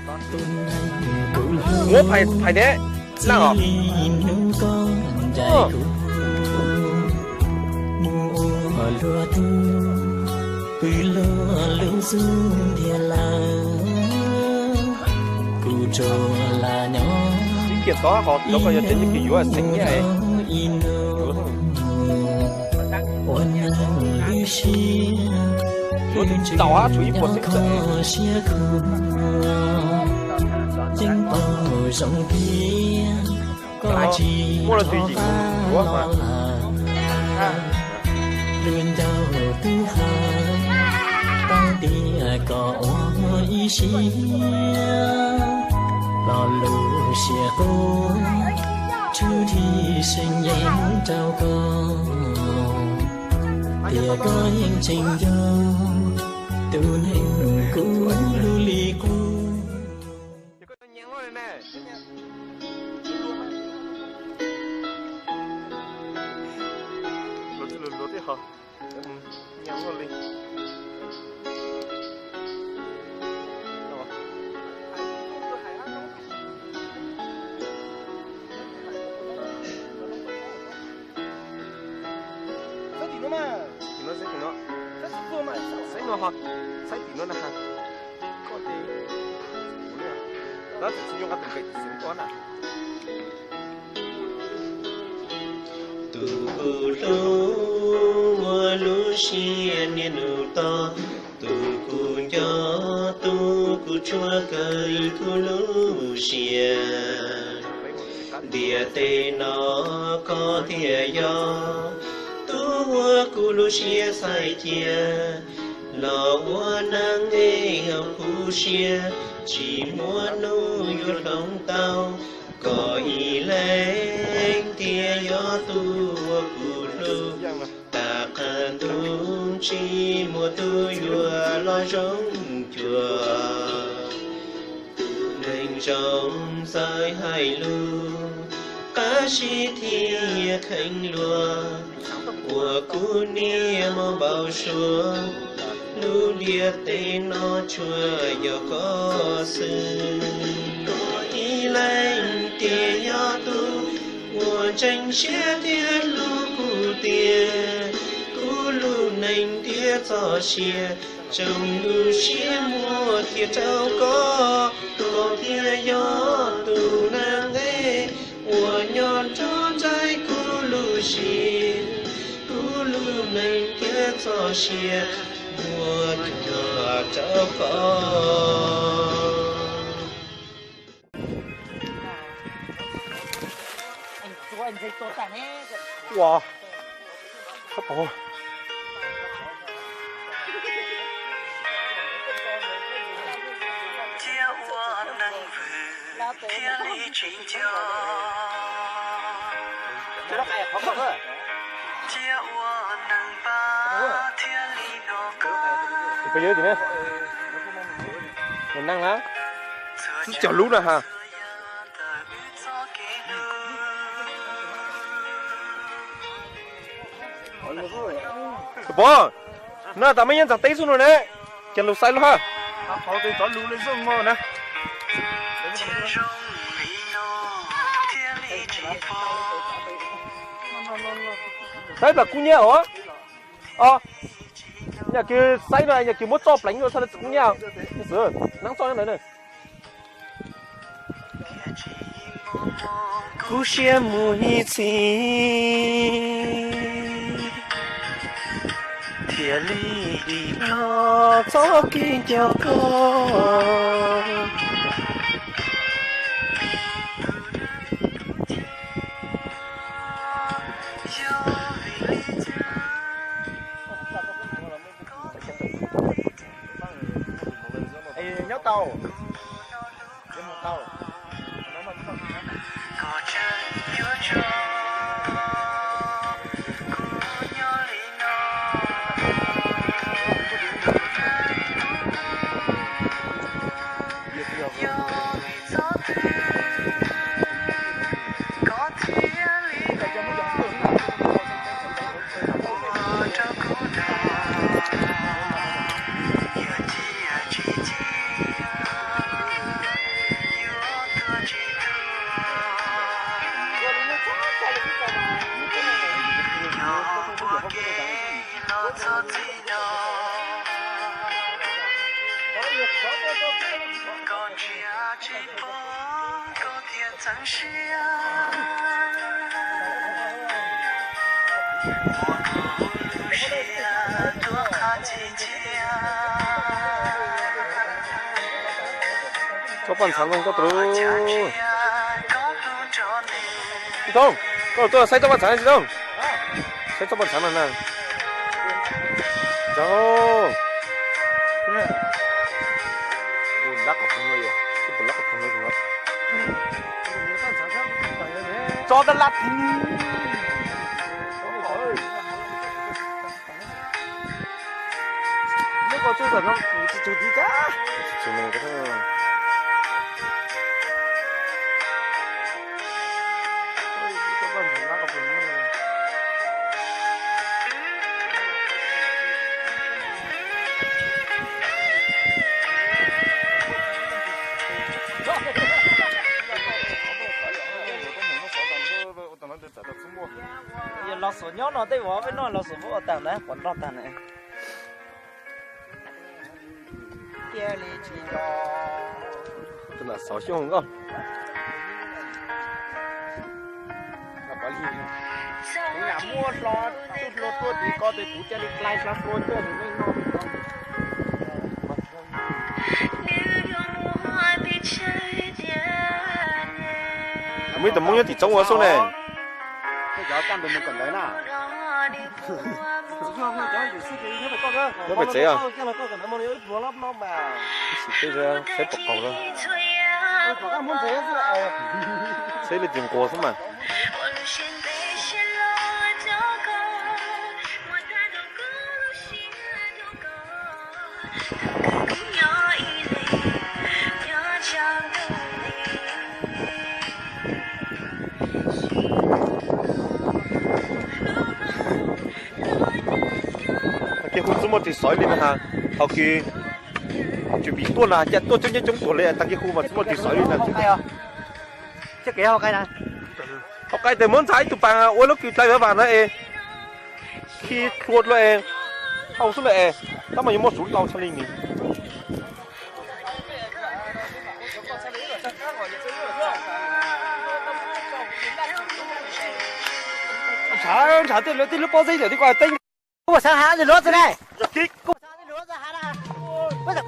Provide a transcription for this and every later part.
Muab phais, phais deb laj os. Ib kiag tod ho cov ko yog cov yeej kis yuav xeem niaj. Yuav tsis tau, tshuav ib puas xeem txawm. Muaj leej twg yim yuav mas. Lub ncauj twb hais tau tias kom ua ib siab, lo lus siab qub tshwj thi seem yeej rau koj, tias koj yeej tseem yog tus neeg kuv hlub li qub. Saib tim no, saib tim no, saib tim no na. Tus kuv hlub ua lub siab niaj hnub tos, tus kuv nco, tus kuv tshua kawg kuv lub siab. Ntiaj teb no koj thiaj yog tus uas kuv lub siab xaiv cia, los ua neej es hauv kuv siab tsis muaj hnub yuav hloov tau. Koj ib leeg thiaj yog tus uas kuv hlub, tas qhov ntuj tsis muaj tus yuav los zoo cuag. Tus neeg zoo txawj hais lus, qab zib thiab kheev luag, ua kuv niaj hmo npau suav. Lub ntiaj teb no tsuas yog koj xwb, koj ib leeg thiaj yog tus uas ntseeg siab thiab hlub kuv tiag. Kuv lub neej thiab txoj sia, tsoom lub siab muab qhia rau koj, koj thiaj yog tus neeg es uas nyob nrog nraim kuv lub siab. Kuv lub neej thiab txoj sia muab qhia rau koj. Ua, txhob pov. Thiab ua neeg vwm thiaj li tsis nco, thiab ua neeg npab thiaj li hnov koj. Xwb cog lub na ha. Pov, no tas mej nyob ntxag teb xwb no ne, cog lus xaiv lub ha. Saib plam kub nyab os. Os, yam kws saib no yam kws muab txoj pleev rau txhaj le kub nyab. Xwb, neeb txoj nyob ntawd na. Kub siab mus ib txhis thiaj li dim plho txoj kev nco koj. Nyob tau. Tsob paj ntxhaav zoo koj tus. Tsis Tooj, koj tuaj saib tsob paj ntxhaav no Tsis Tooj. Saib tsob paj ntxhaav no na. Zoo. Ua lab qhov no yom, twb pom lab qhov no. Tsob dab lab ti. Lub qhov tsua tam no kuv tsis tsum tiv kab. Tsis tsum no. Yog Los Xuas nyob no tej vauv peb noj Los Xuas puab ua tag na, quav nroj tag na. Tus nam xov xyooj nkauj. Kuv lam muab hlo, tus hluas tuaj tim ko tes kuv cia li hlais hlo hluas tuaj tus neeg no. Muaj ib tug Hmoob nyob tim tsoov ua xwb ne. Nyob pem tsev os. Saib pom qaug, saib li tis nquas xwb mas. Tag kis hu txob muaj ris xov li na has, thaum kis tsis pim tuaj na cas tuaj coob coob coob tuag li, tag kis hu mas txob muaj ris xov li na. Thaum qai tes muab ntxhais ib tug pas ua lub kws dlai vas vas na es, khi hlua dlua es, hau xwb na es, tab mas yuav muaj suv lau tshaj li ni. Ntshav, ntshav tej lub pob zeb ntawm ti ko teeb. Kuv xav has tej lub txi ne. Kuv xav tej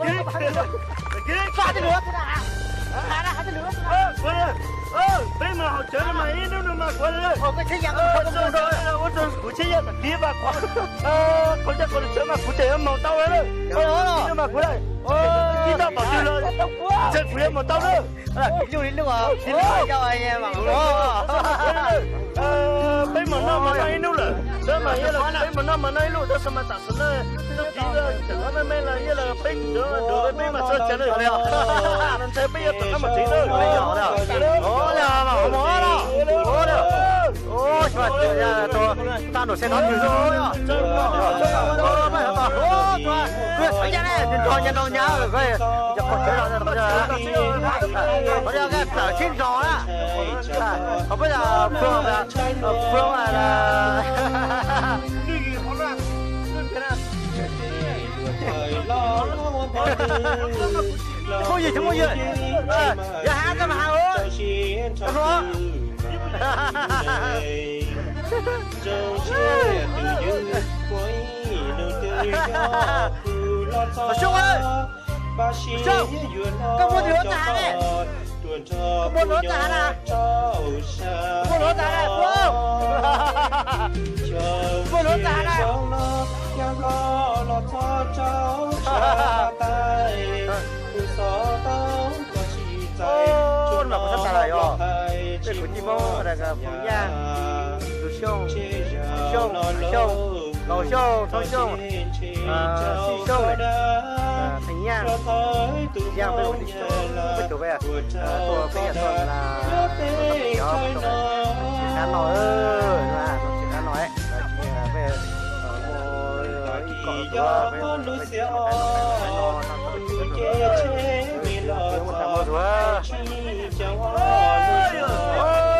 lub txi has na. Peb mas haus cawv no mas ib hnub no mas kuv ua rau kuv tsheb yaj tas kiv mas kuv, kuv caj kuv li tsawv mas kuv tseem yuav maus tau lawm. Ib hnub mas kuv tib toj pom twg los tseem kuv yuav maus tau lawm. Peb mas noj mas noj ib hnub lawm, peb mas noj mas noj ib hnub tab sis mas tam sim no tub txiv tseem noj me me los yog los peb tseem nrog peb mas txog tsev lawm. Ntshai peb yuav rov qab mus tsev lawm. Tag nrho seb no twg xwb. Kuv xav yaj ne, nrog nyab nrog nyab, qhov tsev no, qhov tsev no tawm sib nrog na. Qhov peb yog ploog, ploog. Cov phooj ywg, cov phooj ywg, yog has koj mas has. Xyoo, koj muaj nws ua tag ne? Koj muaj nws ua tag na? Koj muaj nws ua tag na, Pua? Koj muaj nws ua tag na? Mas kuv xav tas yog tej kwv tij Hmoob, Phoom Yaj, Tus Xyooj, Xyooj, Xyooj, Laus Xyooj, Thoob Xyooj, Xij Xyooj, Theej Yaj, Yaj, peb kwv tij Hmoob, peb tug peb tuaj peb yam tuaj na, tsis qab no, tsis qab no, peb mus ib kom tuaj peb mus qab no, mus qab no, mus qab no.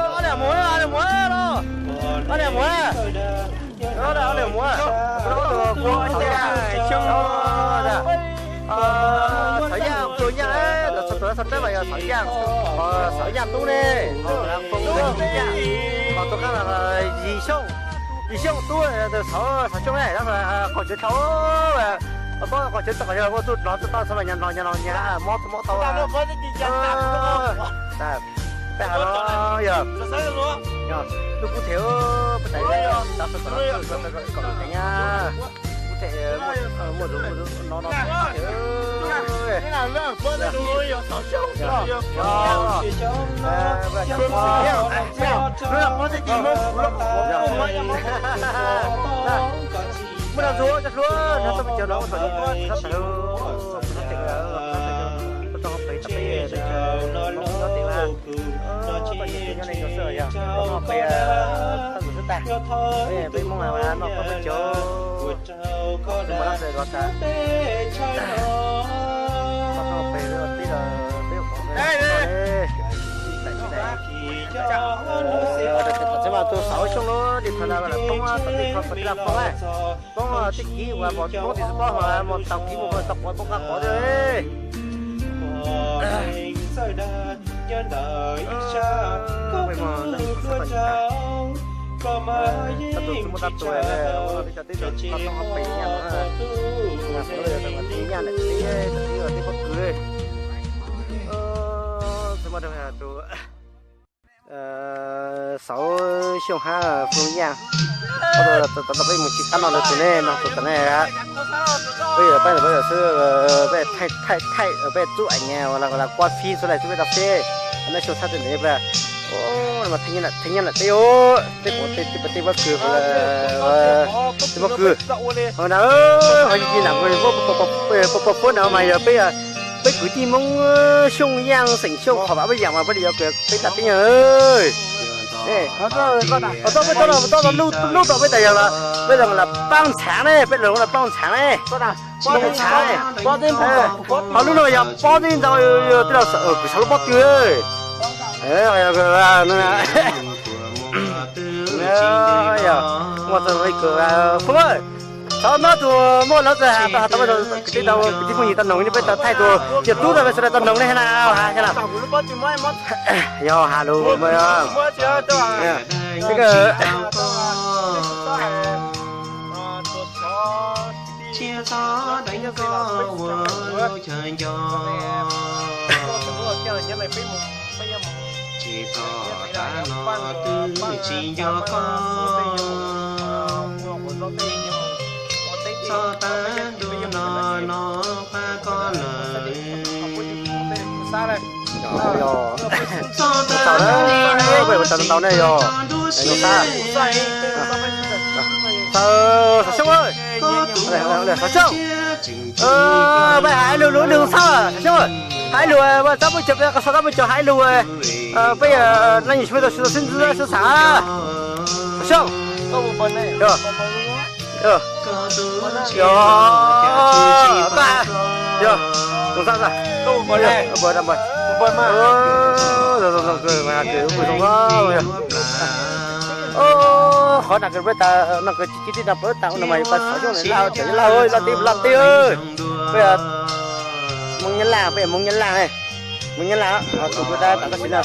Ob niam mus, ob niam mus, ob niam mus, ob niam mus, Xyooj, Xav Yaj, Phoom Yaj. Tus xov tooj mas yog Xauv Yaj, Xauv Yaj Tub ne, Xauv Yaj, ho tus qab Yim Xyooj, Yim Xyooj Tub, Xauv, Xauv Xyooj ne, qaug tsev dhau, paub qaug tsev tau qaug tsev ua txuj nrov txuj tau xwb mas nyob nrov nyob nrov nyias mob txuj mob tau. Peb hav no yog, yog lub kub them, peb tais, kom kom kom nyab, kub them, muaj zoo muaj zoo no no them. Muaj dag zuag cov hluas, nrog tau peb cov no ua thaum ub tsis tau tawm, tsis tau tawm, tau pem tau peb, tau pem tau peb, tau pem tau peb, tau pem tau peb, peb Hmoob no peb cov, peb mus lab zos tas, tau pem tib los peb ua qhov txhia mas tus Xauv Xyooj lub li thaum lawm poob, tau li thaum tib laj poob, poob tib kiv uas poob tim pob hos mus tau kiv mus tau quav poob qab quav thiab. Tau tus txhua muaj tau tus, tib cov tib cov tau pem nyaj, tib nyaj ntawm tib, tib pob kws. Txhua muaj tus Xauv Xyooj hab Foob Yaj, tau peb mus tsis qab no lawm tus ne, no tus tom ne. Peb yog peb peb xwb, peb thaij thaij peb txuj aim nyaj ua las kuab fib xwb lawm xwb peb tau feb. Nab xyoo txhab tus ntawd peb, tej pob kws, tej pob kws, ho yog ci na, peb peb kwv tij Hmoob Xyooj Yaj xeem Xyooj qhov vam peb yam mas peb li yuav peb tas tib nyag. Peb tau lub tau peb tas yog los peb zoo los paab ntxhaav ne, peb zoo los paab ntxhaav ne. Ho lub no yog pob tib ntau, tij laug kws txhua lub pob tw. Muaj txog kws Foob, txhob nab tus muaj lawv txawm has tau kwv tij tau kwv tij phooj ywg tau noog ne, peb tau thaij tus yog tub tau peb sawv daws tau noog ne na, has na. Yog has lus, tsis txhob deev koj ua lub chaw nco, tsis txhob tas no twb tsis nco koj, txhob tas ntuj no no pab koj lawm. Txhob tas li no tsis tau ne yog, txhob tas. Xauv Xyooj, Xauv Xyooj, peb hais lus lus nws Xauv Xyooj, hais lus, txhob pub cov peb qhov so, txhob pub cov hais lus, peb nab nyuam sib tau sib ntxub sib xam. Xauv Xyooj, yog, yog, yog, yog, qhov na kws peb tas no kws tsis tib no peb tas ua no mas yog pas Xauv Xyooj laj cov laj laj tib laj tib, peb Hmoob Nyab Laj, peb Hmoob Nyab Laj, Hmoob Nyab Laj tus kuv tab tom tab sis no.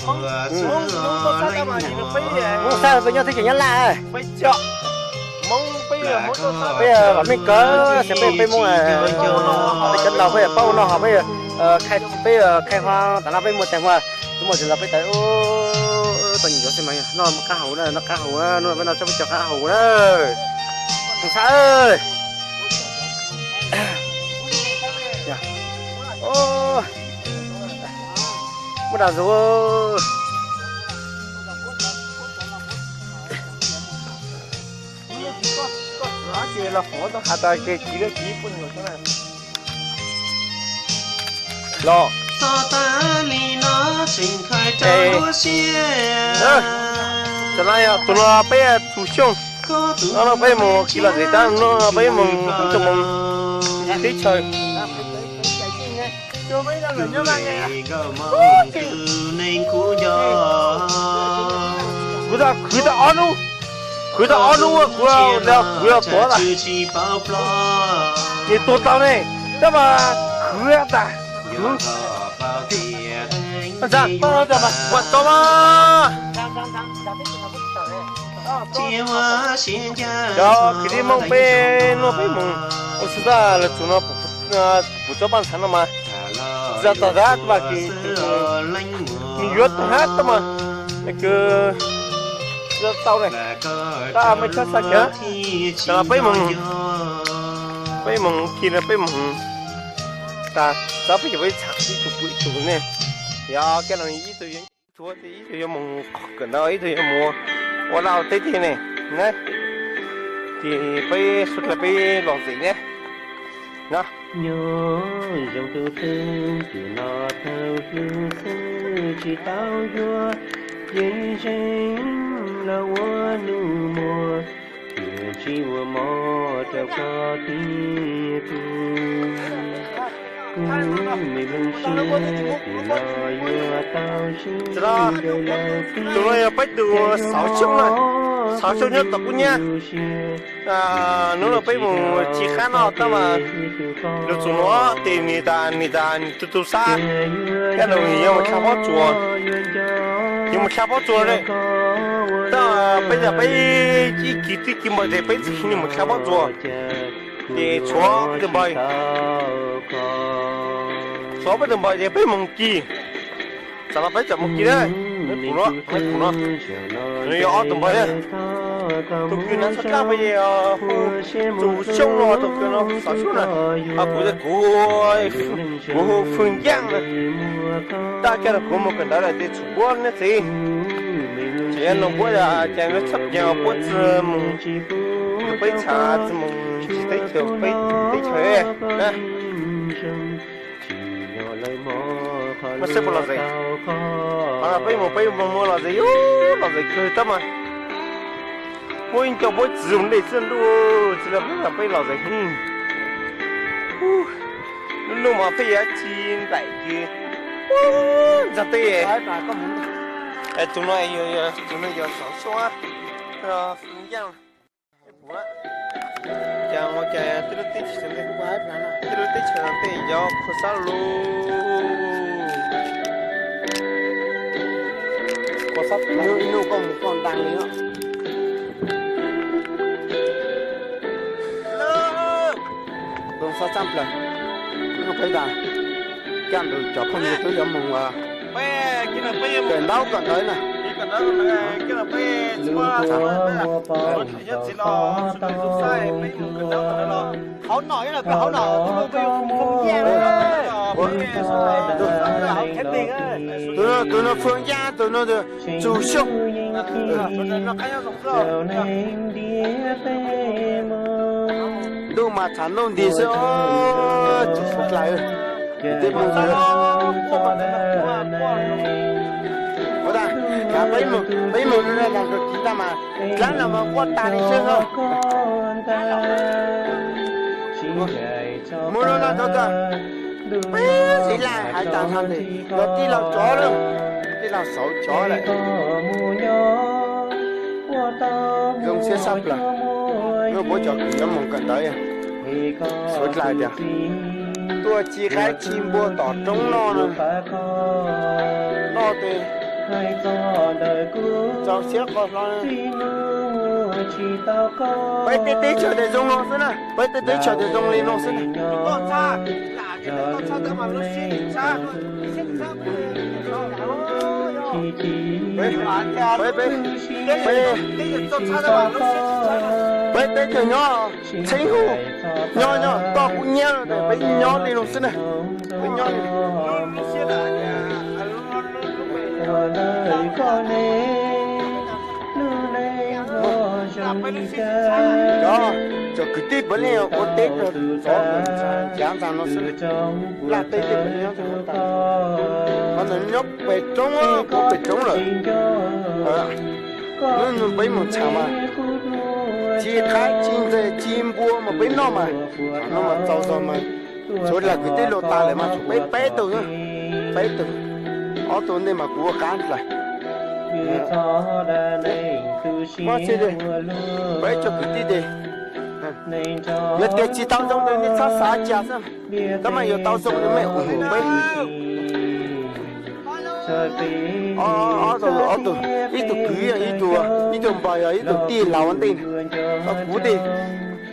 Hmoob Xab peb nyob teb chaws Nyab Laj. Peb vam meej kawg, peb, peb Hmoob, peb cov laus peb paub ua no ho peb, peb khai hua tas no peb muaj tes hua, muaj tes los peb tas tau nyiam yuav xwb mas noj qaab hau na, noj qaab hau na, noj peb no tsob peb cov qaab hau na. Xab, muaj dag zuag. Los, tam no yog tus no peb tus Xyooj, no no peb mus khi los zem tab no peb mus ib tug moos teb chaws. Kuv tau khwv tau ob hnub, khwv tau ob hnub kuv, kuv yog tuav tas, nws tuag tau ne, tab mas khwv tas, khwv, Ua tau mas. Cov kwv tij Hmoob peb nuaj peb moog ua si tag lawm tsum no, kuv tsob paj ntxhaav no mas tsis tau tag mas kws nws yuav tag hab tau mas kws tsis tau ne. Tab mej txhob xav kiag, tam no peb moog, peb moog kis no peb moog tas txog peb yuav peb txham ib tug pw ib tug ne. Yog kab no ib tug yuav ib tug yuav moog kawm ntawv, ib tug yuav moog ua laj ua teb teb ne. Ces peb suav dlawg peb lom zem ne na. Nyob zoo tus twg tiam no thaum hlub xwb tsis tau yuav, yeej zeem los ua nus muag, tiam tsis ua mov rau koj thiab kuv. Kuv me nplooj siab tiam no yuav tau sib ncaim lawm thiab. Tus no yog peb tus xauv xyoob na, xauv xyoob nyob tom Kub Nyab. Hnub no peb mus ci qab noj tab mas lug txug nuav tes nws tas, nws tas nws tu tu sab, kab nws yuav mus dlha pob tsuas, yuav mus dlha pob tsuas ne. Tab peb tas peb ib kis tib kis npaws tes peb txhij mus dlha pob tsuas, ces tshuav peb tus npaws, tshuav peb tus npaws ces peb mus kis. Tam no peb tseem mus kis na, pum no, pum no, no yog ob tug npaws na. Tus kws hnav tsho dlab peb hu Txus Xyooj no, tus kws no Xauv Xyooj na, ho kuv, kuv hu Fwj Yaaj na. Tab kag no kuv mus kawm ntawv lawm tes txhum puab neb txiv, tseem yuav nug puab cas neb txhob ncaag puab tsi mus, peb txhad tsi mus ntsis teb chaws, peb teb chaws na. Mas saib puas lom zem, peb mus peb mus lom zem, lom zem kawg tab mas. Puab ib co puab txiv zoo dej xwb ntuj, tsis los peb peb lom zem heev. Lub ntuj mas peb yuav tsis nplaim kws ntxag teb. Tus no, tus no yog Xauv Xyooj, Fwj Yaaj. Cas ua cas tej lub teb chaws, tej lub teb chaws tej yog qhua xab lug, qhua xab, ib nub koj mus koj ntaag li os. Zoo xab tshaj plaws, peb tas, kaj ntug cov phooj ywg twb yuav moog kawm ntaub kawm ntawv na. Tus no Fwj Yaaj, tus no Txus Xyooj. Ntuj mas tshav ntuj nti xwb, tsis suav dlawg. Ua tas, peb mus, peb mus rau kiv tag mas dlaab no mas quaj tas li xwb na. Mus rau no tau tas, peb txiv laj hais tas nrho tes yog tij laug tsov lawm, tij laug Xauv tsov lawm. Zoo siab tshaj plaws, nub puab cov kws yuav moog kawm ntawv, suav dlawg tias tuaj ci qaib ci npua tom roob noj no, noj tes txaus siab qhov hlo. Peb tej teb chaws tes zoo no xwb na, peb tej teb chaws tes zoo li no xwb na. Peb, peb, peb teb chaws nyob Txheeb Huj, nyob, nyob toj Kub Nyab no tes peb nyob li no xwb na. Peb nyob li cov, cov kwv tij puav leej ua teb rau tsov cav ntxag no xwb na. Laj teb tej puav leej nyob ntawd, qhov ntawd nyob pem roob, puag pem roob lawm. Hnub no peb mus tsham mas ci qaib ci ntses ci npua mas peb noj mas, no mas txaus zog mas. Suav dlawg kwv tij luag tas lawm mas tshuav peb peb tug, peb tug, ob tug ntej mas kuv ua qab dlawg. Peb cov kwv tij tes, yog tias tsis tau zoo tes nej txhob xav cas xwb, tab mas yog tau zoo tes mej ua peb. Ob, ob tug, ob tug, ib tug kwv yog ib tug, ib tug npog yog ib tug tij laug ua ntej. Kuv tes,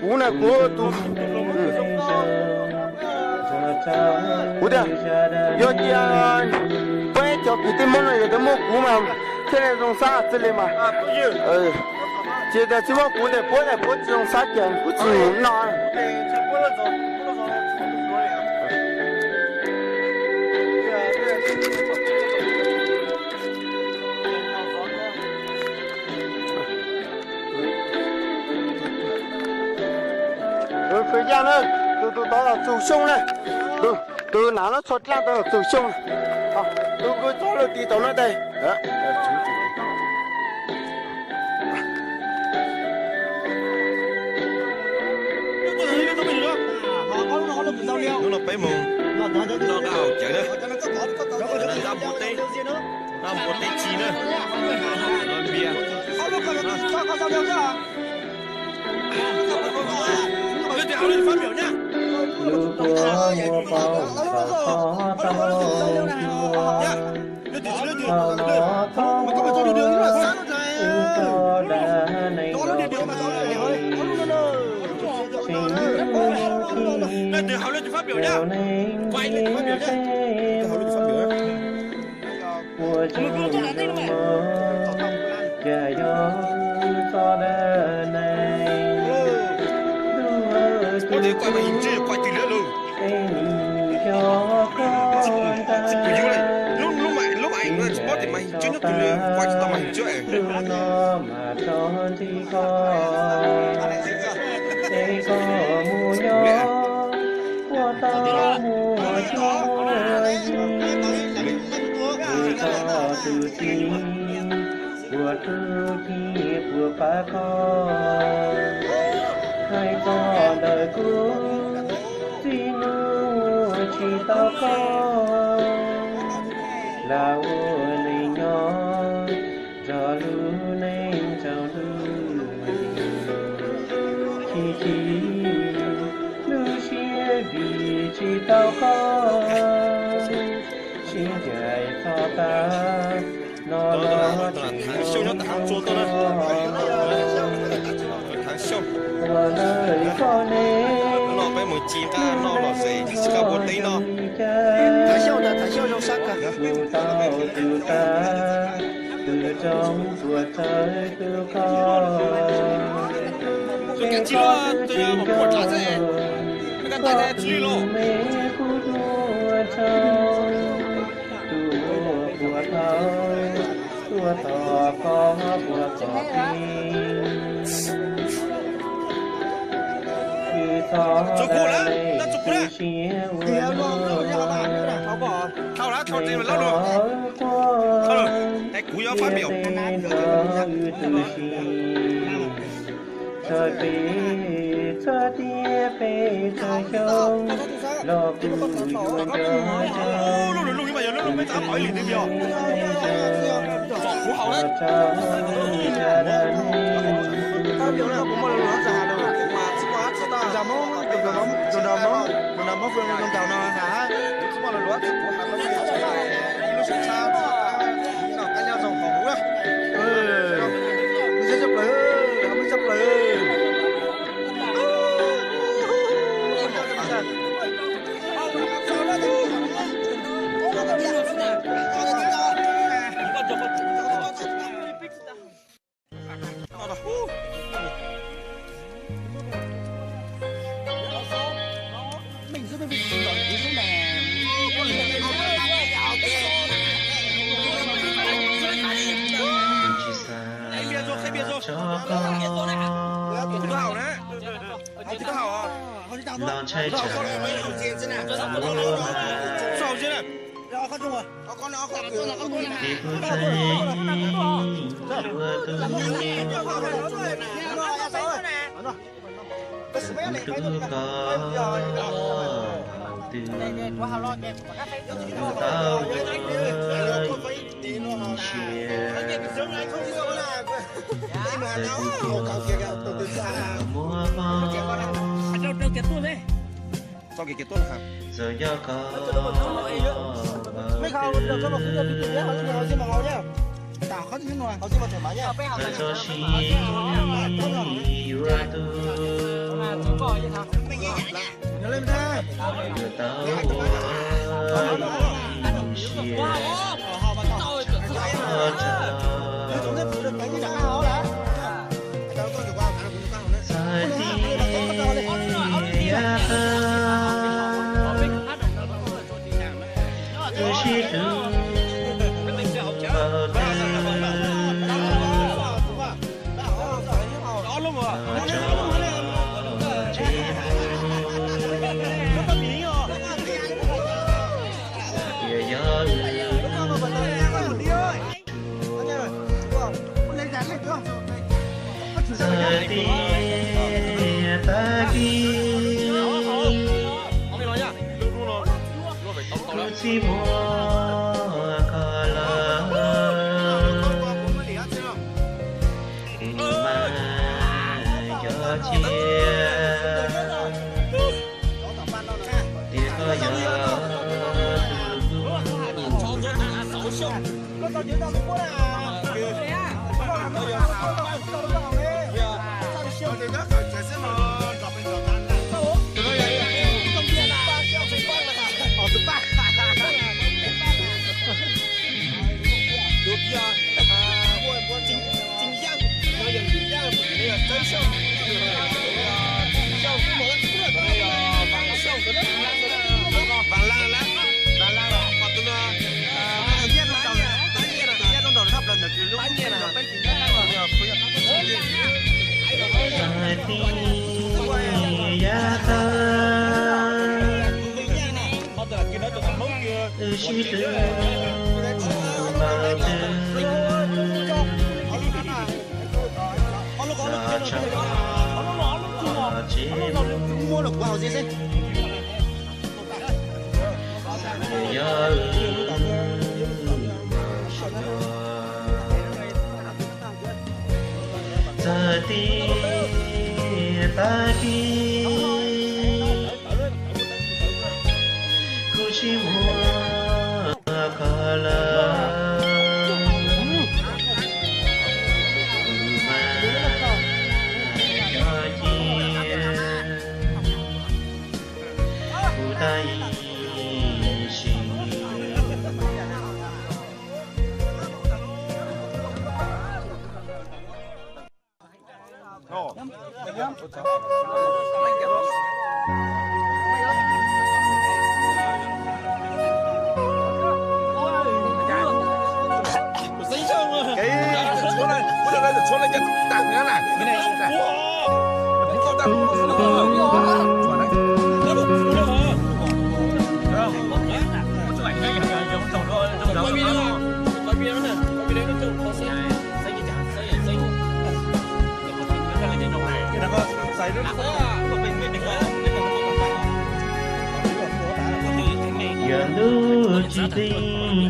kuv na kuv tus, kuv tias yog tias peb cov kwv tij Hmoob no yog tias muaj kuv mas thiaj li zoo sab txij li mas. Tsis tias tsis muaj kuv tes puab tes puab tsis zoo sab ces kuv tsis mus noj. Tus yaj na, tus tus tod los Txus Xyooj na, tus, tus nav lub tsho dlaj tod los Txus Xyooj na, tus kws txog lug tis tau no tes. Hnub no peb moog noj nqaj haus cawv na, noj nqaj npua teb, nqaj npua teb ci na, noj npias. Lub kua muag paub xav qhov tau cuag, thaum no thaum wb tso dag neeg los tsis, tseem lub txij raug neeg ntiaj teb. Ua tsaug ntau, cas yog tso dag neeg, ntuj hawm tus tub, es nws yog koj ntag. Tsis tso tas, ntuj no mas tso nrhi koj, es koj mus nyob puag tau muaj cuab yig, tus txoj tus txim puas hlub thiab puas pab koj. Hais txog ntawm kuv, txij hnub tsis tau koj, lam ua neeg nyob nrog lub neej tsaus ntuj. Chim chim lub siab vim tsis tau koj, sib ncaim txog tav no los tseem ua lawm koj ne. Peb mus ci nqaj noj los zes tsis kab ua teb no. Mus tau tus tag, tus rooj puas txhawv tus koj. Ces koj twb tsis nco, koj tus me kub hlub ntshaw, tus muaj puas tau, tuaj tos koj puas txog pib. Tsis txhob dag neeg tu siab ua luaj, neeg txom quaj, peb nrog wb tu siab. Txhua teb txhua tiam peb txhua xyoo los kuj yuav nco ntsoov tus neeg zoo, los tso dag neeg. Tsis xav tso koj los ntshai tsam ua mas kev puas txeeg ua tus me. Kuv hlub koj thaum twg, thaum twg tau ua ib siab, txawm kuv tus muab poob. Txawm nyob koj, txawm tsis yuav tus, yuav tau ua ib siab tso rau. Txawm tias yav tag wb sib hlub npaum twg, tso tseg, tias yog wb Txawm tias tag kis kuv tsis muaj koj los, kuv mas nco cia tias koj yog tus Txawm tias yav tag wb sib hlub npaum twg, tso tseg, yog wb Txawm tias tag kis kuv tsis muaj koj los, kuv mas nco cia kuv tag ib sim. Yog ntuj tsis txi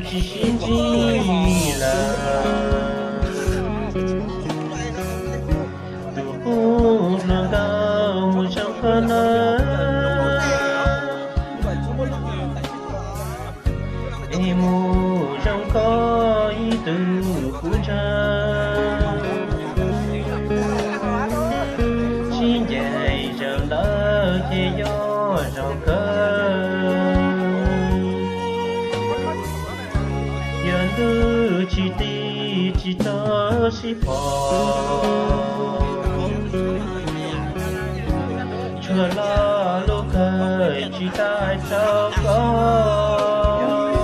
tsis sib ntsib lawm, tus qub hluas nkauj mus zoo koj na, es mus zoo koj ib tug kuv ntshaw. Sib ncaim zaum ntawd ces yuav zoo kawg. Yog ntuj tsis txi tsis txhob sib pom, tshuav lo lus kawg tsis tau rau koj.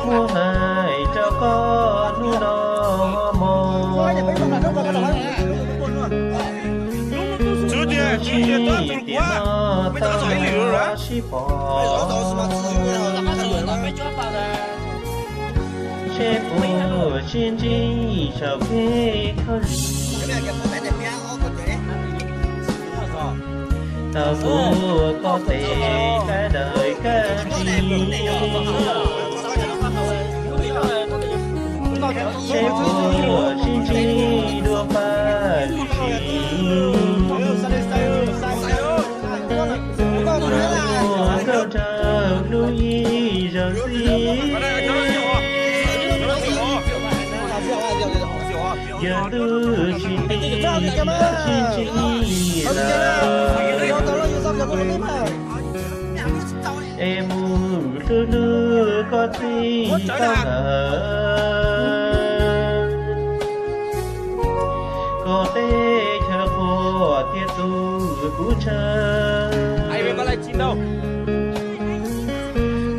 Muab hais rau koj hnub no mog, tsis tias no tag sib pom, seb puas sib ntsib saum kev khaub lig. Tau kuv koj tes tab dawm kawg li, seb puas sib ntsib dua paj lwm sim. Yog ntxiv, yog ntuj tsis tiv, tsis ntseeg li lawm, es mus hlub hlub koj txij koj nkawm, koj teb chaws quaj thiab tu kuv ntshaw.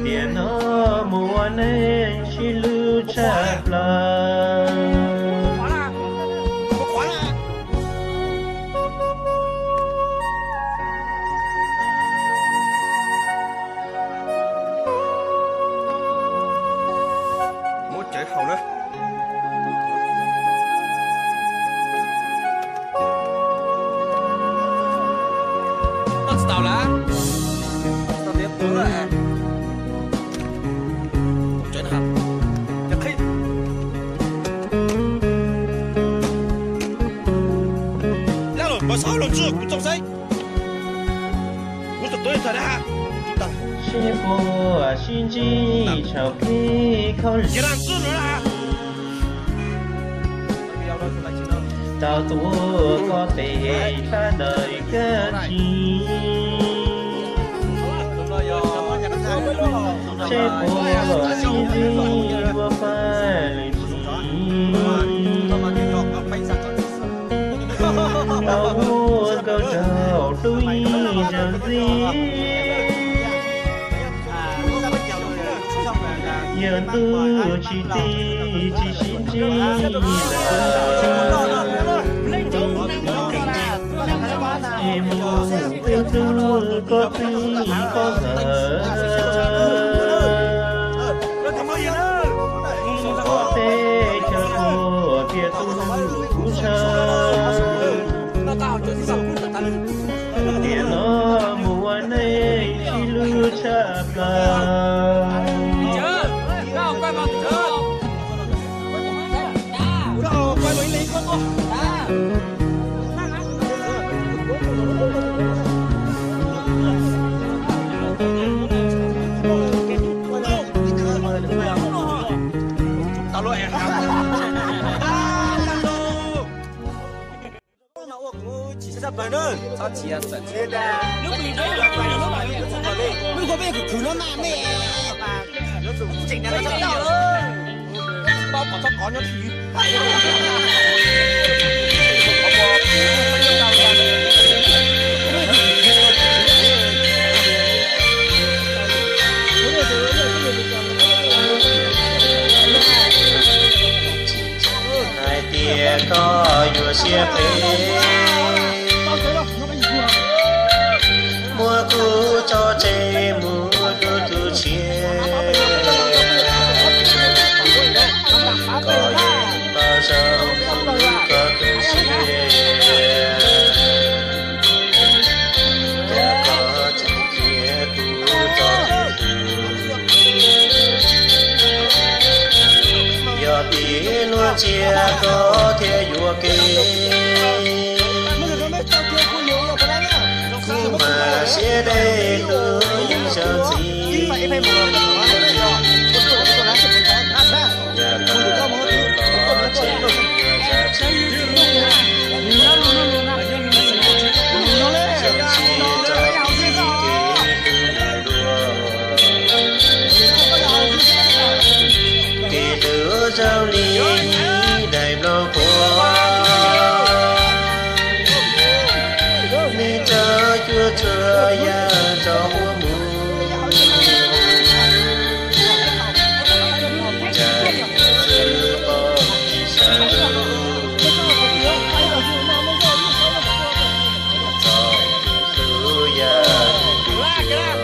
Tiam no mus ua neej sib hlub tshaj plaws. Muab cawv haus na. Tau tsis tau lawm? Tau tias puv lawm. Cov qhib. Lab los, npawg Xauv los ntswj kuv txoos saib. Kuv tus tub ib txog dab. Sib puag sib ntsib tshauv khib khaub lig. Tau tuav koj tes hlab ntawm kab tsib. Sib puag sib ntsib ua paj lwm sim. Tau muaj nkauj nraug hlub ib zaug ntxiv. Yog ntuj tsis tiv tsis sib ntsib lawm, es mus hlub hlub koj txij koj nkawm, koj teb chaws quaj thiab tu kuv ntshaw. Tiam no mus ua neej sib hlub tshaj plaws. Hais tias koj yuav siab phem, muab kuv tso tseg mus rau tus tshiab. Koj yeej paub zoo kuv koj tu siab, cas koj tseem qhia kuv txoj kev hlub. Yog tias luag ntsia koj thiaj yuam kev, kuv mas siab deb hlub ib zaug ntxiv. Yog koj los tsev zam tsis, tsis txog txij kev hlub daim duab. Kev hlub zoo li daim nplooj qhuav, neb rau cuab tsuag yaj rau huab mus. Ntshai xwb pom tsis sawv, txog tus hlub yaj tus hlub.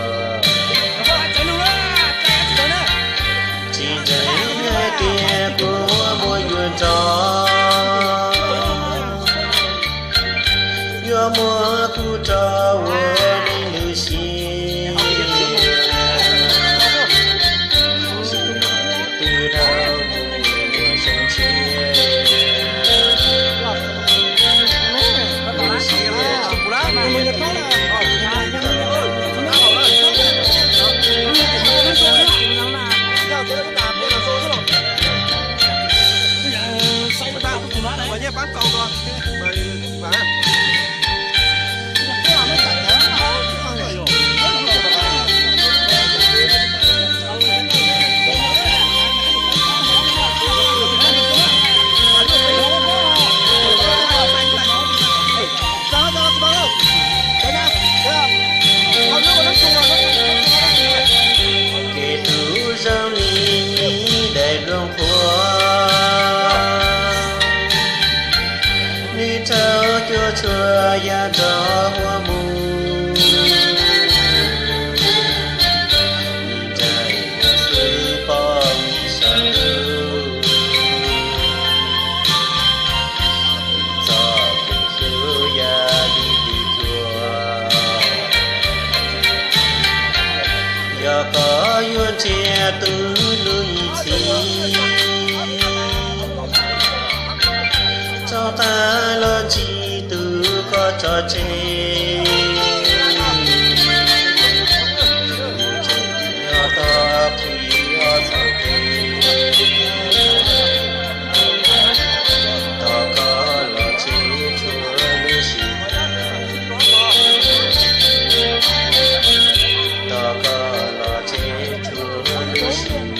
Tsis ntseeg hais tias kuv Tus lub ntxhi, rov qab los ntsib tus koj tso tseg. Tseem yog tog qhib ob txhais tes, tos koj los tseg txhua lub sij hawm. Tos koj los tseg txhua lub sij hawm.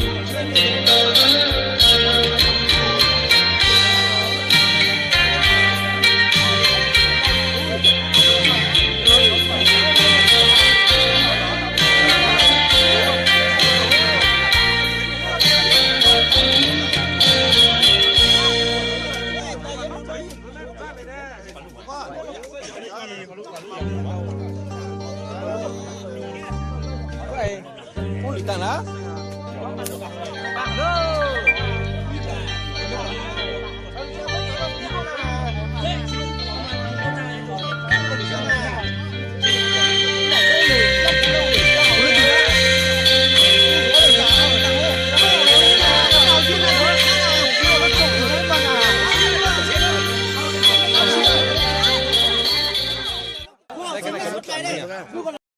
Ub, li tas lawm.